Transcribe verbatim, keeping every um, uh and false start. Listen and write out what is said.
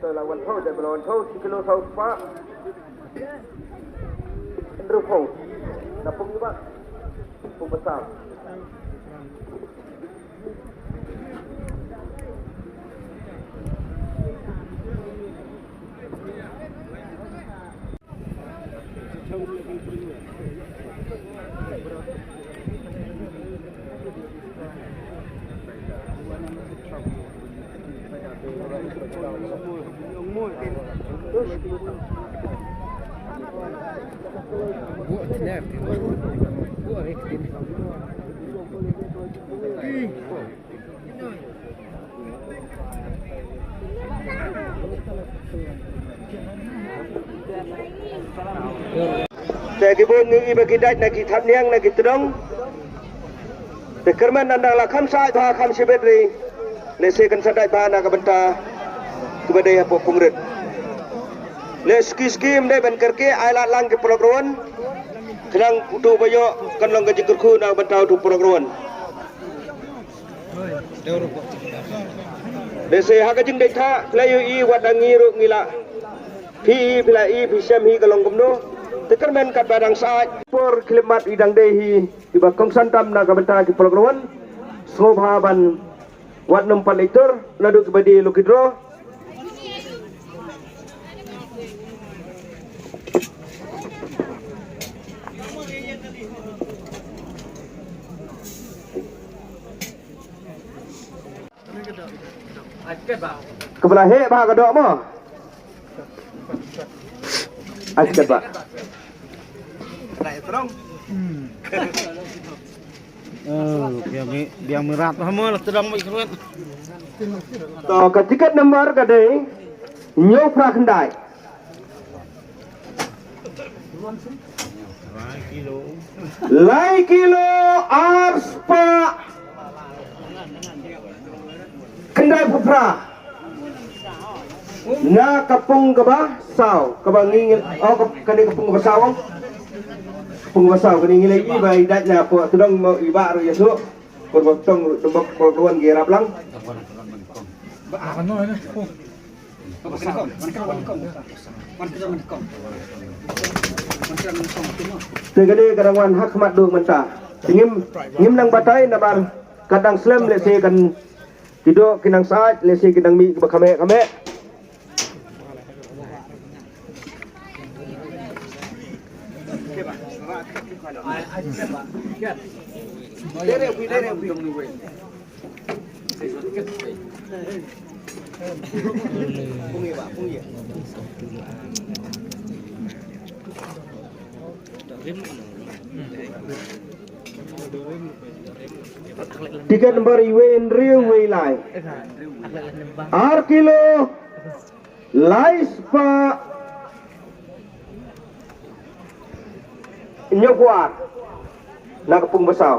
Tơ la wan thâu, tơ la wan thâu, shi kilo saw spah. Hynriew phew. Na pung ïa ba. Pung ba saw. Te ki bun ngi ba ki dait na ki thapniang na ki tdong. Te kyrmen nang dang la kham sait bha kham shibit ri. Lehse kan sa dait bha na ka bynta kiba dei hapoh pungrit. Lehse ki skim dei ban kyrkieh ai lad lang ki paralok ruan. Khnang utu ba ïoh kan long ka jingkyrkhu na ka bynta utu paralok ruan. Lehse ha ka jingdei tha phi la ïohi wat da ngi ruh ngi la phi i phi la i phi shem hi ka long kumno. Te kyrmen katba dang sait por khlem mat i dang dei hi iba kongsan tam na ka bynta ki paralok ruan. Sngewbha ban wad nym pat leit tur naduh kiba die lucky draw. Kaba la heh bha ka doh mo. Ai sket bha. Oh, biang mi, biang mi rap ha mo la tdong mo i kruet. To ka tiket number ka dei hynñiew phra khyndai. Lai kilo ar spah khyndai phew phra. Na ka pung kaba saw, kaba ngi ngi, oh, ka, kane ka pung kaba saw. Pung kaba saw kane ngi lei i ba i dait na pung tdong mo i ba ru ïa su. Pung ba tong ruh tong ba pung ruan ngi rap lang. Te kane ka dang wan ha khmat duh mynta. Ngim, ngim nang batai namar ka dang slem lehse kan ki doh ki nang sait lehse ki nang mih kiba kham heh kham heh. Tiket number iwei hynriew wei lai. Ar kilo lai spah hynñiew phew ar na ka pung ba saw.